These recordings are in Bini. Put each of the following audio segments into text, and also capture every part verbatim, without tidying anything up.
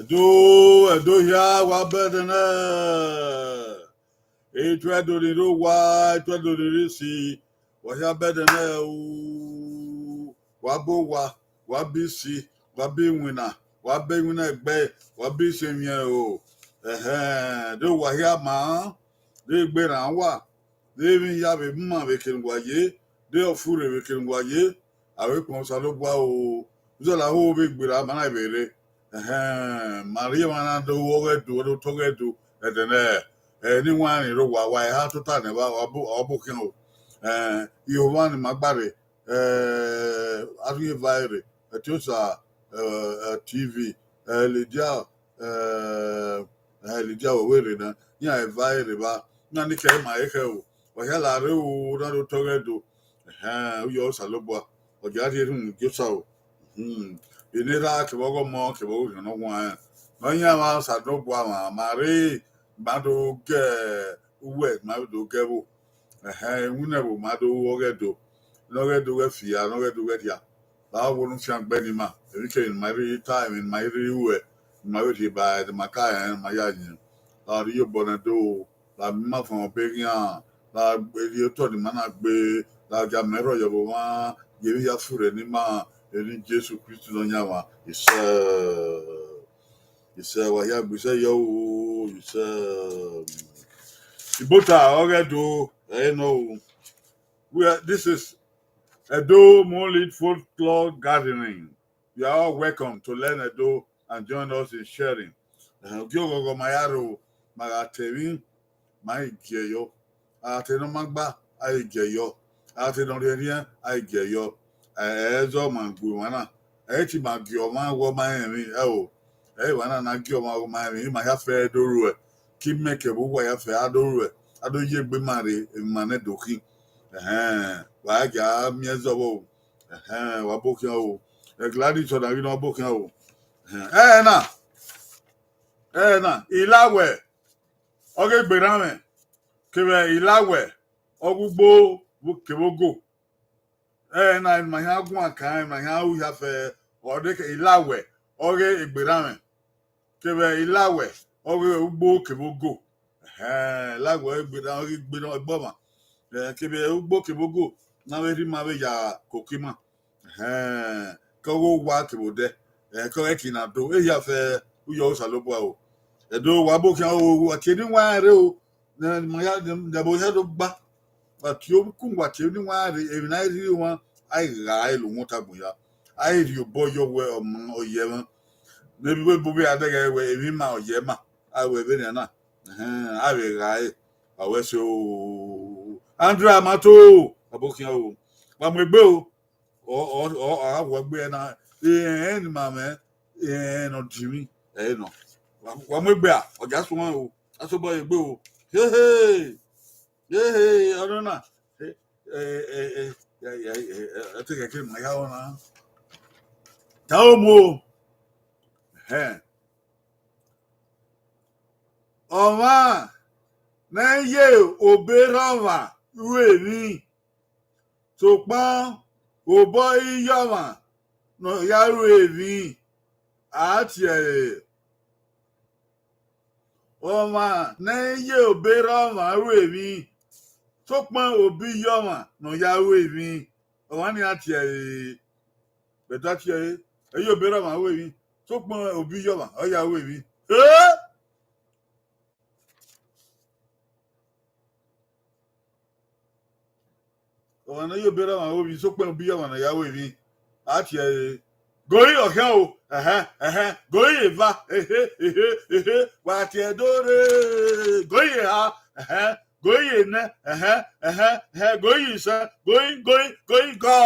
Ẹdo, Ẹdo hia, wa bẹdẹ nẹ. Etuẹ Ẹdo ni rre owa, etuẹ Ẹdo ni rre isi, wa hia bẹdẹ nẹ o. Wa bọ owa, wa bọ isi, wa bọ iwinna, wa bọ iwinna ẹgbẹe, wa bọ isi emwiẹn o. Ẹhẹn, de wa hia ma, de egbe rran wa, de emwi hia vbe ma vbe kere uwa ye, de ọ furre vbe kere uwa ye, a vbe kpọnmwẹ Osanobua o. Uzọla ho vbe gberra ma na vbe rre. Ẹhẹn, ma rhie emwa na do ru ọghe Ẹdo, do tọ ọghe Ẹdo, ẹdẹ nẹ, ẹ, ne I wanrẹn rre owa, wa eha tota nẹ, wa, wa bọ, wa bọ khian o. Ẹ, Jihova ne ima gba rre, ẹ, Arhieva rre, Ẹtiosa, ẹ, ẹ, T V, ẹ, Lydia, ẹ, ẹ, Lydia wẹ wẹ rre na, iran eva rre evba, iran ni kẹ ma ekhẹ o, wa hia la rre o, na do tọ ọghe Ẹdo. Ẹhẹn, u yọ Osanobua, ọ dia rhie erhunmwu gie Osa o. Hmm. Eni erha kevbe ọghe ọmọ kevbe ọghe orhiọn ne ọ huanrẹn. Ne ọ yan emwa Osanobua mwa, ma rre, ma do gẹ uwẹ, ma do gẹ ẹvbo. Ẹhẹn, iwinna ẹvbo ma do ru ọghe Ẹdo. Ne ọghe Ẹdo ghẹ fia, ne ọghe Ẹdo ghẹ dia. Vbe a wo ne u fiangbe ne ima, emwi kemwi ne ima i rhirhi ta, emwi ne ima i rhirhi ruẹ, ne ima vbe rhie ba ẹdẹ ma ka rẹn, ne ima ya yin. Vbe a rhie obọ nẹ do, vbe a miẹn ima fọn ọbe eghian, vbe a rhie otọ ne ima na gbe, vbe a gia mẹ rhọyọ vbe ọmwa, ye emwi hia furre ne ima, eni Jesu Kristi Nọyaẹnmwa, isẹ. Isẹ, wa hia gbe isẹ yọ o, isẹ. Ibota ọghe Ẹdo, ẹ nọ o. We are, this is Edo Monolith Folklore Gathering. You are all welcome to learn Edo and join us in sharing. Ẹhẹn, ogie ọghọghọ ma ya rro, ma gha ta emwi, ma i gie yọ. A gha ta ne ọ ma gba, a i gie yọ. A gha ta ne ọ rhiẹnrhiẹn, a i gie yọ. Ẹ, ẹ zọ ma gu emwa na. Ẹ i te ma gie ọmwa wẹ ọ ma rẹn emwi, ẹ o. Ẹ i emwa na na gie ọmwa wẹ ọ ma rẹn emwi, ima hia fẹ do ruẹ. Ke imẹ kevbe uwa hia fẹ a do ruẹ, a do ye egbe ima rre, emwi ima nẹ do khin. Ẹhẹn, wa gia miẹn zọ vbo. Ẹhẹn, wa bọ khian o. Ẹ, Gladys, ọ na ghi nọ bọ khian o. Ẹhẹn, ẹ na, ẹ na, Ilawẹ, ọghe Egberranmwẹ, kevbe Ilawẹ, ọghe ugbo kevbe ogo. Ẹ na, ma hia guan kan, ma hia ru hia fẹ, ọ de ke Ilawẹ, ọghe Egberranmwẹ, kevbe Ilawẹ, ọghe ugbo kevbe ogo. Ẹhẹn, Ilawẹ, Egberranmwẹ, ọghe Egberranmwẹ, egbe ọmwa. Ẹ, kevbe ugbo kevbe ogo, na vbe rhie ima vbe ya koko ima. Ẹhẹn, ke ọghe owa kevbe odẹ, ẹ, ke ọghe ẹki na do, ehia fẹ, u yọ Osanobua o. Ẹdo, wa bọ khian o, wa tie ne I wanrẹn rre o, ne ma ya, ne, ne ẹvbo hia do gba. Wa tie ukun, wa tie ne I wanrẹn rre, emwi ne a i rhie ọmwa, a i gha ẹre uwọnta agbọn hia. A i rhie obọ yọ wẹ ọmọ ọ ye ẹmwẹ. Ne ebo vbe a dẹghẹ wẹ emwi ima ọ ye ẹmwẹ, a wẹ vbenian na. Ẹhẹn, a vbe gha ẹre, wa wẹ ẹse o. Andrea Mato, wa bọ khian o. Wa mu egbe o. Ọ, ọ, ọ, a wọ egbe ẹre na, ẹrẹn ne ima mwẹ, ẹrẹn ne ọ dinmwi, ẹre nọ. Wa, wa mu egbe a, ọ gia suẹn o, a sobọ egbe o. Hehe, hehe, ọnọna, ẹ, ẹ, ẹ, ẹ, ẹ, ẹ, ẹ, ẹ, ẹ, ẹ, te kẹkẹ ma ya ọna. Ta omo, ẹhẹn. Ọmwa ne ẹ i ye obọ erha ọmwa ru emwi, sokpan obọ iye ọmwa ne ọ ya ru emwi, a tie ẹre. Ọmwa ne ẹ i ye obọ erha ọmwa ru emwi, sokpan obọ iye ọmwa ne ọ ya ru emwi, ọmwa ni a tie ẹre. Bẹdẹ a tie ẹre, ẹ i ye obọ erha ọmwa ru emwi, sokpan obọ iye ọmwa ọ ya ru emwi. Ee! Ọmwa ne ọ ye obọ erha ọmwa ru emwi, sokpan obọ iye ọmwa ne ọ ya ru emwi. A tie ẹre, goi ọkhian o, ẹhẹn, ẹhẹn, goi eva, ehe, ehe, ehe, wa tie ẹre do rre, goi eha, ẹhẹn, goi enẹ, ẹhẹn, ẹhẹn, ẹhẹn, goi isẹn, goi, goi, goi gọ.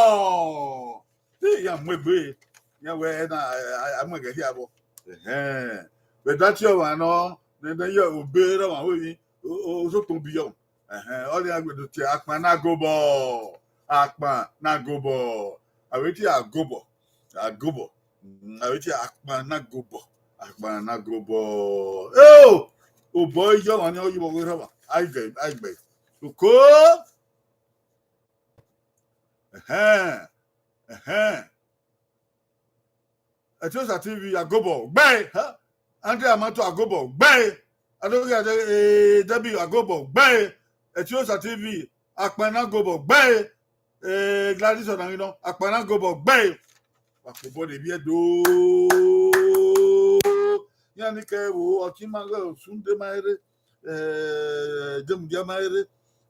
Te iran mu egbe, iran wẹ na, a, a, a mu ẹghẹ rhie vbọ. Ẹhẹn. Vbe da tie ọmwa nọ, nene ye obe rẹ ọmwa vbe emwi, o, o, osokpon bi yọ. Ẹhẹn, ọ nian gbe do tie akpan na gobọ, akpan na gobọ, a vbe tie agobọ, agobọ, mm, a vbe tie akpan na gobọ, akpan na gobọ. Eo, obọ iyọ ọmwa ni ọ yevbe ọghe rhọmwa, a i gbe, a i gbe. Uko. Ẹhẹn, ẹhẹn. Etiosa T V, agobọ, gbe, ha? Andre Amato, agobọ, gbe. Adoke Ade, eh, Debbie, agobọ, gbe. Etiosa T V, akpan na gobọ, gbe. Eh, Gladys Ọnanghinọ, akpan na gobọ, gbe. Wa kobọ de vbiẹ do. Iran ni kẹ vbo, ọtẹn ima ghe Osunde ma rre, eh, Demudia ma rre,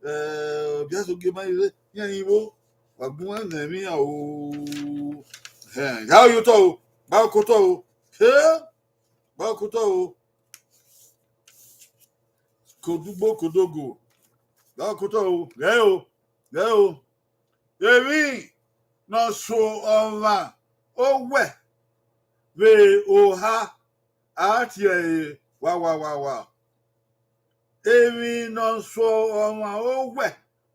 eh, Obiasogie ma rre, iran i vbo, wa gu ẹn nẹ emwi iran o. Ẹhẹn, ya yo otọ o, gba oko otọ o. He, gba oko otọ o. Kodugbo kodogo, gba oko otọ o, ghẹ o, ghẹ o. Emwi ne ọ so ọmwa owẹ vbe oha, a tie ẹre wa, wa, wa, wa. Emwi ne ọ so ọmwa owẹ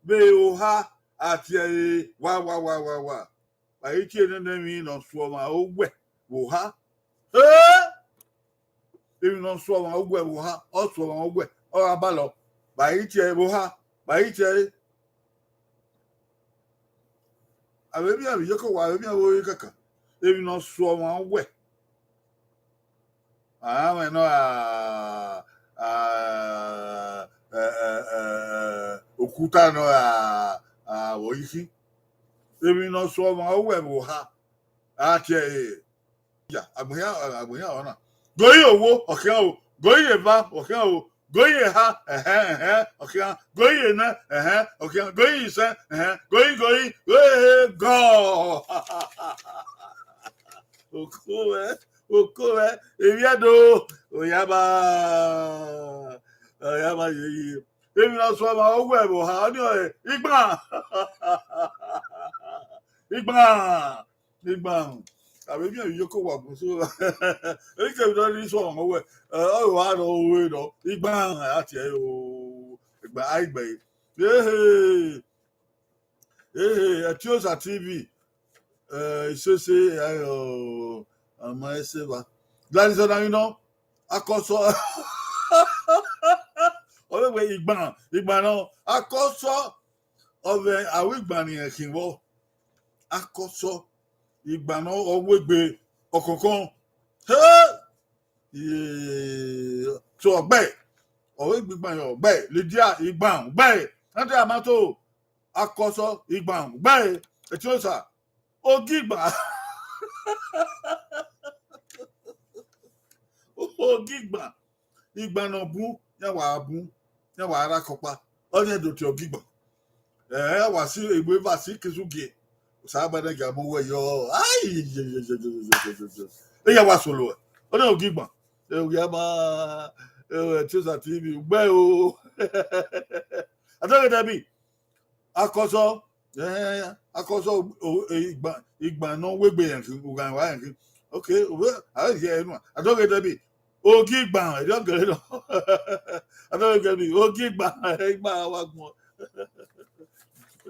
vbe oha, a tie ẹre wa, wa, wa, wa, wa. Wa i tie nene emwi ne ọ so ọmwa owẹ vbe oha. He! Emwi ne ọ so ọmwa owẹ vbe oha, ọ so ọmwa owẹ, ọ gha balọ. Wa i tie ẹre vbe oha, wa i tie ẹre. Avbe emwi, avbe iyeke owa, avbe emwi avbe ore kaka. Emwi ne ọ so ọmwa owẹ. Aranmwẹ nọ ra, a, ẹ, ẹ, ẹ, okuta nọ ra, a, vbe ọyikhin. Emwi ne ọ so ọmwa owẹ vbe oha, a tie ẹre. Ya, agbọn hia, agbọn hia ọna. Goi owo, ọ khian o. Goi eva, ọ khian o. Goi eha, ẹhẹn, ẹhẹn, ọ khian. Goi enẹ, ẹhẹn, ọ khian. Goi isẹn, ẹhẹn. Goi, goi, goi, gọ. Oko mwẹ, oko mwẹ, emwi ẹdo, oyama, oyama yeye. Emwi ne ọ so ọmwa owẹ vbe oha, ọnii ọre, igban. Igban, igban. Avbe emwi iyeke owa gun so. Eke vbe nọ ni so ọmwa owẹ, ẹ, ọ wa nọ ore nọ, igban, a tie ẹre o, igban, a i gbe ẹre. Ehe. Ehe, Etiosa T V, eh, isese, eh, ọ, ọmọ ẹse va. Gladys Ọnanghinọ, akọsọ. Ọ vbe wẹ igban, igban nọ, akọsọ, ọ vbe aro igban ne irẹn khin vbọ. Akọsọ, igban nọ, ọ wegbe, ọkọnkọn. He! Ye, so ọgbẹe, ọ vbe gbe igban yọ ọgbẹe, Lydia igban ọgbẹe, Andre Amato, akọsọ igban ọgbẹe, Etiosa, ogigban. Ogigban, igban ne ọ bun, iran wa bun, iran wa rre akọkpa, ọnii do tie ogigban. Ẹ wa si egbe eva si kesu gie. Osanobua na gia mu owẹ yọ. Ai, ye, ye, ye. Eya wa solo ẹ. Ọnii ogigban. Ẹ, oyama, ẹ, Etiosa T V, ugbẹ o. Adọghe Debbie. Akọsọ, eh, akọsọ, o, e, igban, igban ne ọ wegbe rẹn khin, ughan wa rẹn khin. Okay, ovbi, a ghi ẹre nuẹn. Adọghe Debbie, ogigban, erriọ gele nọ. Adọghe Debbie, ogigban, igban wa gbọn.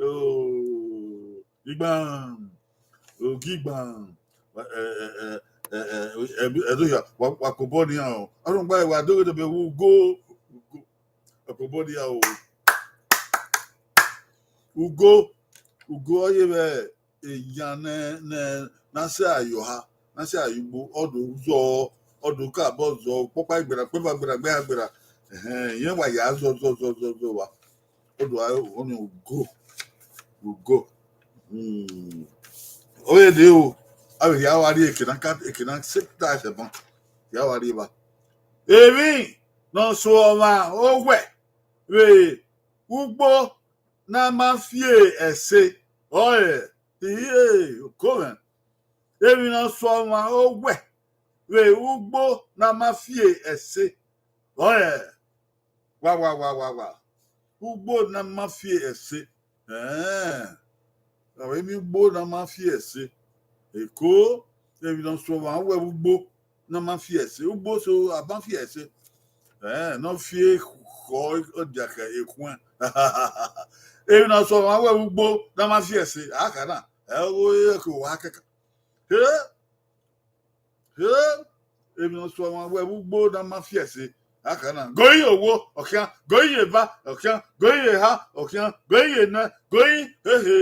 Oh, igban, ogigban. Wa, eh, eh, eh, eh, eh, eh, eh, eh, wa, wa kobọ nian o. Ọrọnmwọgba wa dọghe Debbie vbe ugo, ugo. Wa kobọ nian o. Ugo, ugo ọ ye vbe eyan ne, ne, na sẹ aye oha, na sẹ aye ugbo, ọ do zọ, ọ do kabọ zọ, ọkpọkpa gberra, ọkpeva gberra, ọgbẹe gberra. Ẹhẹn, irẹn wa ya zọ, zọ, zọ, zọ, zọ wa. Ọ do a, ọnii ugo, ugo. Hmm. Ọ vbe de o, a vbe rhie a wa rrie eke na ka, eke na se ta ẹsẹ ban. Rhie a wa rrie evba. Emwi ne ọ so ọmwa owẹ vbe ugbo na ma fi ẹse, ọre, iye, oko mwẹ. Emwi ne ọ sẹ ọmwa owẹ vbe ugbo ne a ma fi ẹse. Ọrẹn, wa wa wa wa wa, ugbo ne a ma fi ẹse. Ẹn, emwi ugbo ne a ma fi ẹse. Eko, emwi ne ọ sẹ ọmwa owẹ vbe ugbo ne a ma fi ẹse. Ugbo so a ma fi ẹse. Ẹn, ne ọ fi ekhọ ọdiakhẹ ekhuẹn. Emwi ne ọ sẹ ọmwa owẹ vbe ugbo ne a ma fi ẹse. A ka na, ẹ, ọ ghi ke owa kẹkan. He, he, emwi ne ọ sẹ ọmwa owẹ vbe ugbo ne a ma fi ẹse. A ka na, goi ye owo, ọ khian, goi ye eva, ọ khian, goi ye eha, ọ khian, goi ye enẹ, goi, hehe,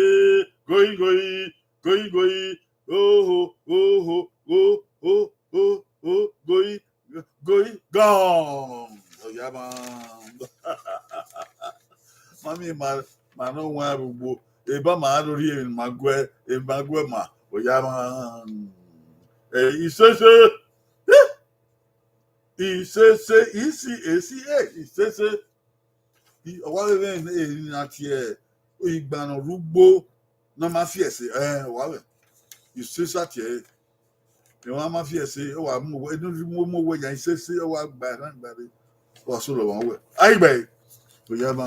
goi, goi, goi, goi, oho, oho, o, o, o, o, goi, goi, gọn. Oya ma. Ma miẹn ma, ma ne ọ wan rre ugbo. Eba ma do rhie emwi ne ima guẹ, emwi ne ima guẹ ma. Oya ma. Eh, isese. Isese, isi, esi, eh, isese. I, ọ wa vbe mwẹ emwi ne a tie igban ne ọ rre ugbo ne a ma fi ẹse, eh, ọ wa vbe. Isese a tie ẹre. Emwa ma fi ẹse, ọ wa mu owẹ, enu mu mu owẹ yan isese, ọ wa gba erhan gba rre. Ọ wa solo ọmwa owẹ. A i gbe ẹre. Oya ma.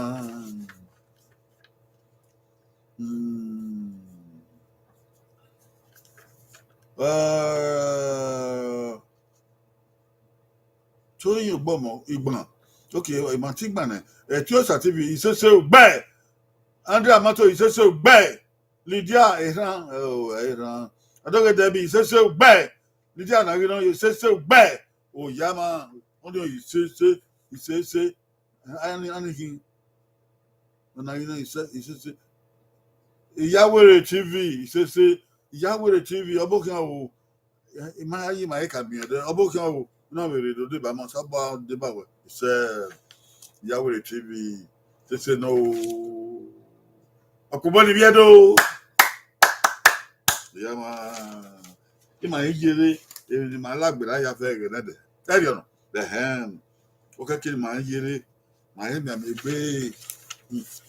Hmm. Eh, Toyin Ogbọmọ, igban. Okay, ima ti gban nẹ. Eh, Tiosa T V, isese ugbẹ. Andrea Mato, isese ugbẹ. Lydia Erhan, oh, Erhan. Adoghe Debbie, isese ugbẹ. Lydia Naghiran, isese ugbẹ. Oya ma, ọni isese, isese. Ani, ani hin. Ọna ghi na isẹ, isese. Iyawere T V, isese. Iyawere T V, ọ bọ khian o. I ma ya yi ma ye ka miẹn dẹ. Ọ bọ khian o. Na vbe rre do deba ma, sa ba deba wẹ. Isẹ Iyawere T V, isese nọ o. Ọkpobọ ni vbiẹ do. Oya ma. I ma ye yere, emwi ne ima la gberra ya fẹ ẹghẹ nẹdẹ. Ẹriọ nọ. Ẹhẹn. Okẹkẹ ne ima ye rre, ma he mianmian egbe.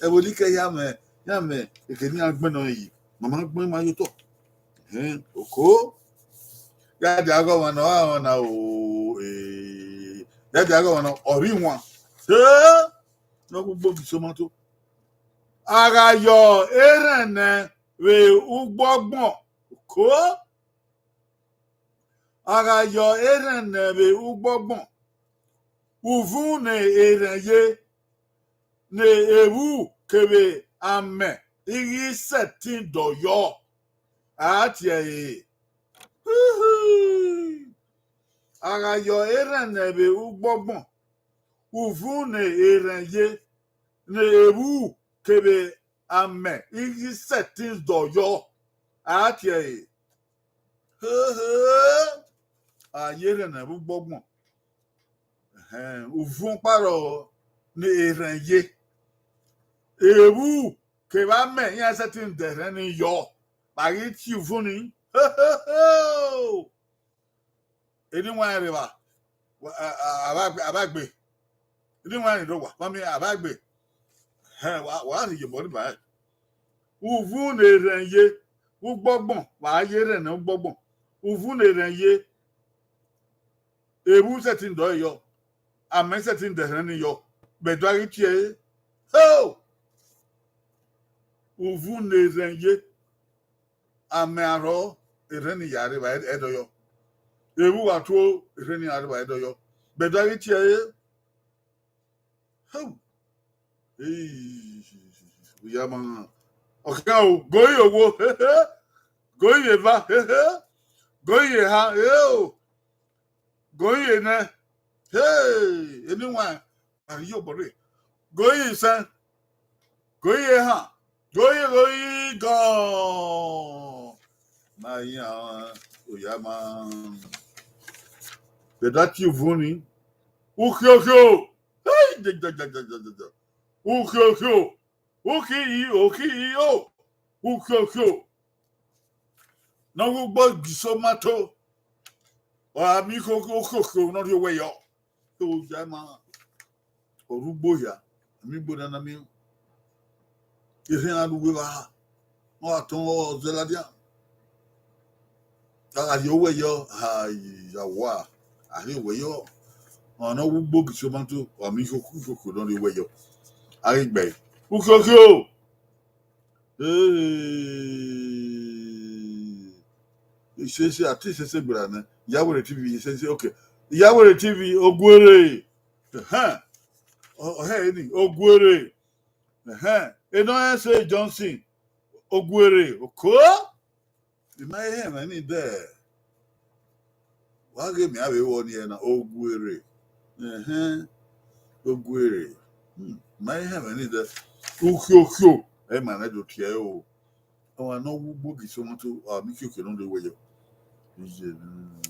Ẹvbo ni kẹ ya mwẹ, ya mwẹ, eke ne iran gbẹn nọ yi, ma ma gbẹn ma ye otọ. Ẹhẹn, oko. Ya dia ghe ọmwa ne ọ gha ọmwa na o, eh, ya dia ghe ọmwa ne ọ rre iwan. Eh, ne ọ gu gbogi so ma to. A gha yọ erhẹn nẹ vbe ugbọgbọn, oko. A gha yọ erhẹn nẹ vbe ugbọgbọn, uvun ne erhẹn ye, ne evbu kevbe amẹ i ghi sẹtin dọyọ, a tie ẹre. A gha yọ erhẹn nẹ vbe ugbọgbọn, uvun ne erhẹn ye, ne evbu kevbe amẹ i ghi sẹtin dọyọ, a tie ẹre. Hehe. A ye erhẹn nẹ vbe ugbọgbọn. Ẹhẹn, uvun ọkpa rrọọ ne erhẹn ye. Evbu kevbe amẹ iran sẹtin da erhẹn ni yọ, ma ghi tie uvun ni. Hehe. Eni wan rre evba, wa, a, a, a vba gbe, a vba gbe. Eni wan rre owa, ma miẹn a vba gbe. Hẹn, wa, wa rhie iyobọ ni ba rẹn. Uvun ne erhẹn ye, ugbọgbọn, wa ye erhẹn ne ugbọgbọn. Uvun ne erhẹn ye, evbu sẹtin dọe yọ, amẹ sẹtin da erhẹn ni yọ, vbe do a ghi tie ẹre. Ho! Uvun ne erhẹn ye, amẹ arrọọ, erhẹn ni ya rre evba ẹdọyọ. Evbu wa tuo, erhẹn ni ya rre evba ẹdọyọ. Vbe do a ghi tie ẹre. Ho! Ei, oya ma. Ọ khian o, goi ye owo, hehe. Goi ye eva, hehe. Goi ye eha, heo. Goi ye enẹ. Hey, eni wan, a rhie obọ rre. Goi ye isẹn. Goi ye ehan. Goi ye, goi gan. Ma yan, oya ma. Vbe da tie uvun ni. Ukhiokho. Hey, ja, ja, ja. Ukhiokho. Ukhi i, ukhi i o. Ukhiokho. Ne ọ gu gbogi so ma to. Ọ ra miẹn ukhiokho ne ọ rhie owẹ yọ. Oya ma, ọ rre ugbo hia, a miẹn ugbo na na miẹn. Erhẹn iran rre uwu evba, ọ gha tọn ọ zẹ ladian. A gha rhie owẹ yọ, ai, ya wa, a rhie owẹ yọ. Ọmwa ne ọ wu ugbo ghi sẹ omanto, ọ ma ikhokho, ikhokho ne ọ rhie owẹ yọ. A ghi gbe ẹre. Ukhiokio. Ee. Isese, a te isese gberra nẹ. Iyawere T V, isese, okay. Iyawere T V, Oguere. Ẹhẹn. Ọ, ọ hẹ ni, Oguere. Ẹhẹn. Enọ ẹse Johnson, Oguere. Oko? I ma he họn ẹmwẹ ni dẹ. Wa ghe mẹ avbe vbọ ni ẹna, Oguere. Ẹhẹn. Oguere. Hmm, I ma he họn ẹmwẹ ni dẹ. Ukhiokio. Ẹ ma nẹ do tie ẹre o. Ọmwa ne ọ wu ugbo ghi sẹ omanto, ọ ma ikhokho ne ọ rhie owẹ yọ. Iye, hmm.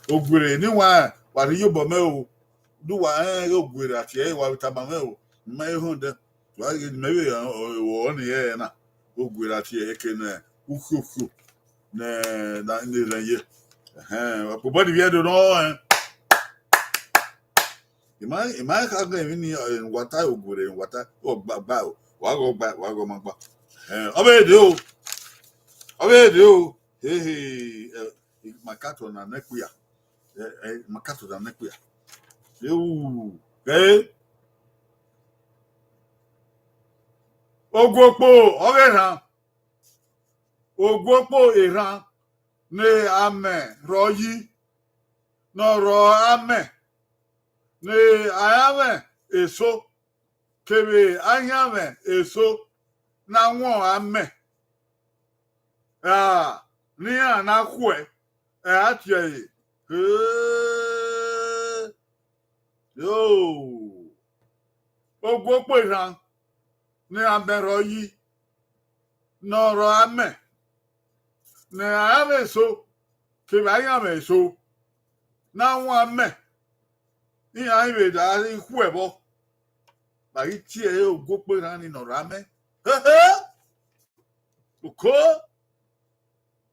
Oguere, ne wa, wa rhie iyobọ mẹ o. Do wa rẹn Oguere a tie ẹre, wa vbe tama mwẹ o. I ma he họn dẹ. Wa ghe ne imẹ vbe, ọ, ọ, ọ ni ẹre na. Oguere a tie ẹre, eke ne ukhiokio ne, ne, ne rẹn ye. Ẹhẹn, ọkpobọ ni vbiẹ do nọ rẹn. I ma, I ma kha ghe emwi ni, eh, wa ta Oguere, wa ta, ọ gba, gba o. Wa ghe ọ gba, wa ghe ọ ma gba. Ẹhẹn, ọ vbe de o. Ọ vbe de o. Hehe, eh, ma ka tọ na nẹ kpia. Eh, eh, ma ka tọ na nẹ kpia. Eu, eh. Oguokpo, ọ ghe rhan. Oguokpo erhan ne amẹ rhọ yi, ne ọ rhọ amẹ, ne ahianmwẹ eso, kevbe ahianmwẹ eso na wọn amẹ, ra ne iran na khuẹ, ẹ ra tie ẹre. Ee, yo, oguokpo erhan ne amẹ rhọ yi, ne ọ rhọ amẹ, ne ahianmwẹ eso, kevbe ahianmwẹ eso, na wan amẹ, iran i vbe da khuẹ vbọ, wa ghi tie ẹre oguokpo erhan ni ne ọ rhọ amẹ. Hehe! Oko!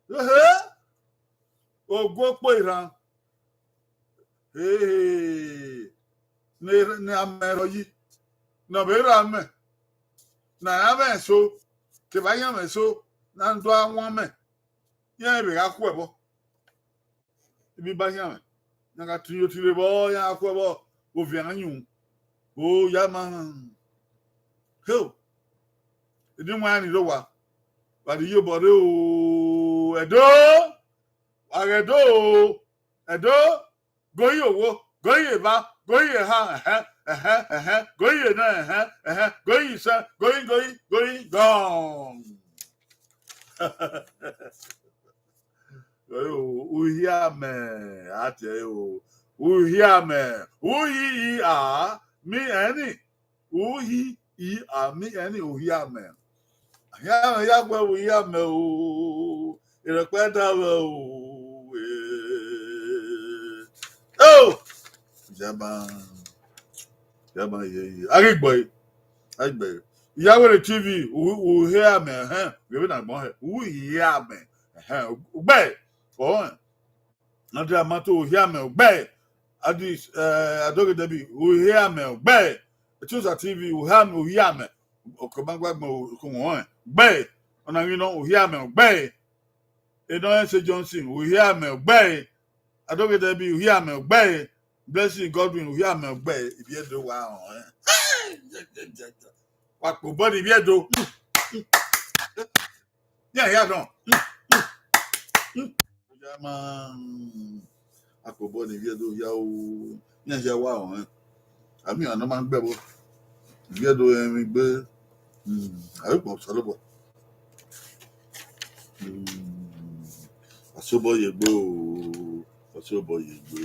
Hehe! Oguokpo erhan. Hehe! Ne, ne amẹ rhọ yi. Ne ọ vbe rhọ amẹ. Ne ahianmwẹ eso, kevbe ahianmwẹ eso, na do a wan amẹ. Iran vbe gha khuẹ vbọ. Ibiba ahianmwẹ. Iran gha tọn iyotọ rre vbọ, iran gha khuẹ vbọ. Oviẹn a yu. O ya ma. Heo. Eni wan ni rre owa. Wa rhie iyobọ rre o. Ẹdo. Wa ghe Ẹdo o. Ẹdo. Goyi owo, goyi eva, goyi eha, ẹhẹn, ẹhẹn, ẹhẹn, goyi ena, ẹhẹn, ẹhẹn, goyi isẹn, goyi, goyi, goyi, gọn. Uhi amẹ, a tie ẹre o. Uhi amẹ, uhi i a, mi ẹni, uhi i a, mi ẹni, uhi amẹ. Ahianmwẹ ya gbe vbe uhi amẹ o, erhẹkpẹ da vbe o, eh. Oh! Jama, jama ye, ye. A ghi gbe ẹre, a ghi gbe ẹre. Iyawere T V, u, uhi amẹ, ẹhẹn, ghe vbene agbọn hẹ, uhi amẹ, ẹhẹn, ugbẹn, ọhẹn. Andrea Mato, uhi amẹ, ugbẹn, Adis, eh, Adoghe Debbie, uhi amẹ, ugbẹn, Etiusa T V, uhi amẹ, uhi amẹ, Okemangba gbẹn, Okowan, ugbẹn, Ọnanghinọ, uhi amẹ, ugbẹn, Enọrẹnse Johnson, uhi amẹ, ugbẹn, Adoghe Debbie, uhi amẹ, ugbẹn, Blessing Godwin, uhi amẹ, ugbẹn, Iviedo wa họn, eh. Wa kpo bọ ne Iviedo. Iran hia nọ. Jama, akpobọ ne Iviedo hia o. Iran hia wa họn, eh. Ami ọna ma gbe ẹvbo. Iviedo rẹn emwi gbe. Hmm, a vbe kpọn Osanobua. Hmm, Osanobua ye egbe o. Osanobua ye egbe.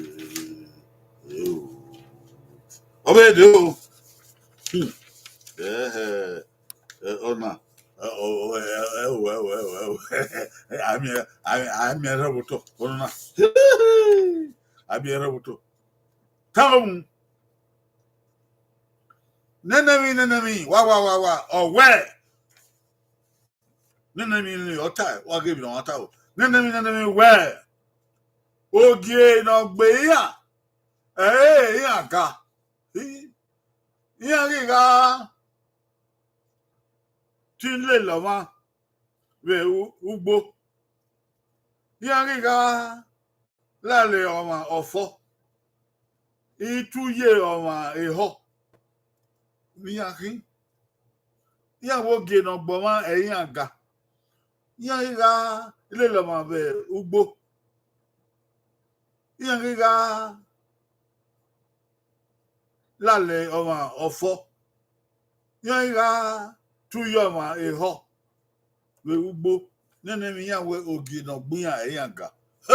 Eh o. Ọ vbe de o. Hmm. Ẹhẹ. Eh, ọna. Eh, ọ, ọ, eh, eh, ẹo, ẹo, ẹo, ẹo. A miẹn, a, a miẹn rhie vbe otọ. Ọna. A miẹn rhie vbe otọ. Tama mu. Nene emwi, nene emwi, wa, wa, wa, wa, ọ wẹ. Nene emwi, nene emwi, ọ ta, wa ghe emwi ne ọ ta o. Nene emwi, nene emwi wẹ. Ogie ne ọ gbe iran, ẹ i re iran ga. I, iran ghi gha te lele ọmwa vbe u-, ugbo. Iran ghi gha lalẹ ọmwa ọfọ, i tu ye ọmwa ehọ, vbe iran khin. Iran vbe ogie ne ọ gbe ọmwa ẹ i iran ga. Iran ghi gha lele ọmwa vbe ugbo. Iran ghi gha lalẹ ọmwa ọfọ. Iran ghi gha tu ye ọmwa ehọ vbe ugbo. Nene emwi iran wẹ ogie ne ọ gbe iran ẹ i iran ga. Ẹ!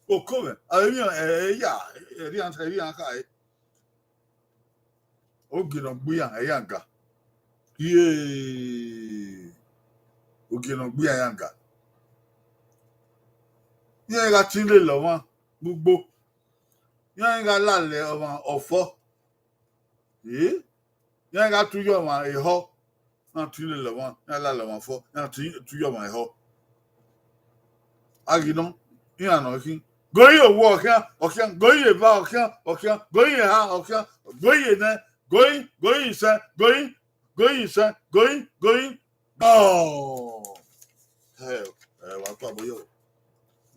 Oko mwẹ, a vbe emwi ẹ ya, ẹ i iran, ẹ i iran khare. Ogie ne ọ gbe iran ẹ i iran ga. Ye, ogie ne ọ gbe iran ẹ i iran ga. Iran gha tin lele ọmwa vbe ugbo. Iran gha lalẹ ọmwa ọfọ. Ẹ, iran gha tu ye ọmwa ehọ. Iran tin lele ọmwa, iran lalẹ ọmwa ọfọ, iran tin tu ye ọmwa ehọ. A ghi nọ, iran nọ khin. Goi ye owa ọ khian, ọ khian, goi ye eva ọ khian, ọ khian, goi ye eha ọ khian, goi ye enẹ, goi, goi ye isẹn, goi, goi ye isẹn, goi, goi. Bọọ! Ẹ, ẹ, wa kpa bọ yọ.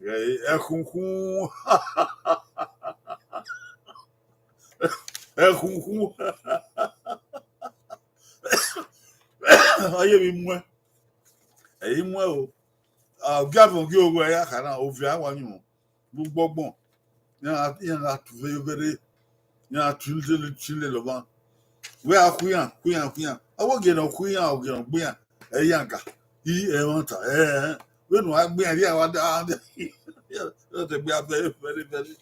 Ẹ, ẹkhukhun. Ẹkhukhun. Ọ ye vbe muẹn. Ẹ i muẹn o. A, ogiavọn gie owa ya kha na, ovia wa yunmwu. Vbe ugbọgbọn, iran, iran gha tu vbe vberre, iran tu lele, tu lele ọmwa. Wẹ a khu iran, khu iran, khu iran. Ọ wẹ ogie ne ọ khu iran, ogie ne ọ gbe iran, ẹ i iran ga. I ẹmwata, ẹ, ẹ, vbene uwa gbe iran, iran wa da, iran te gbe iran vberre, vberre, vberre.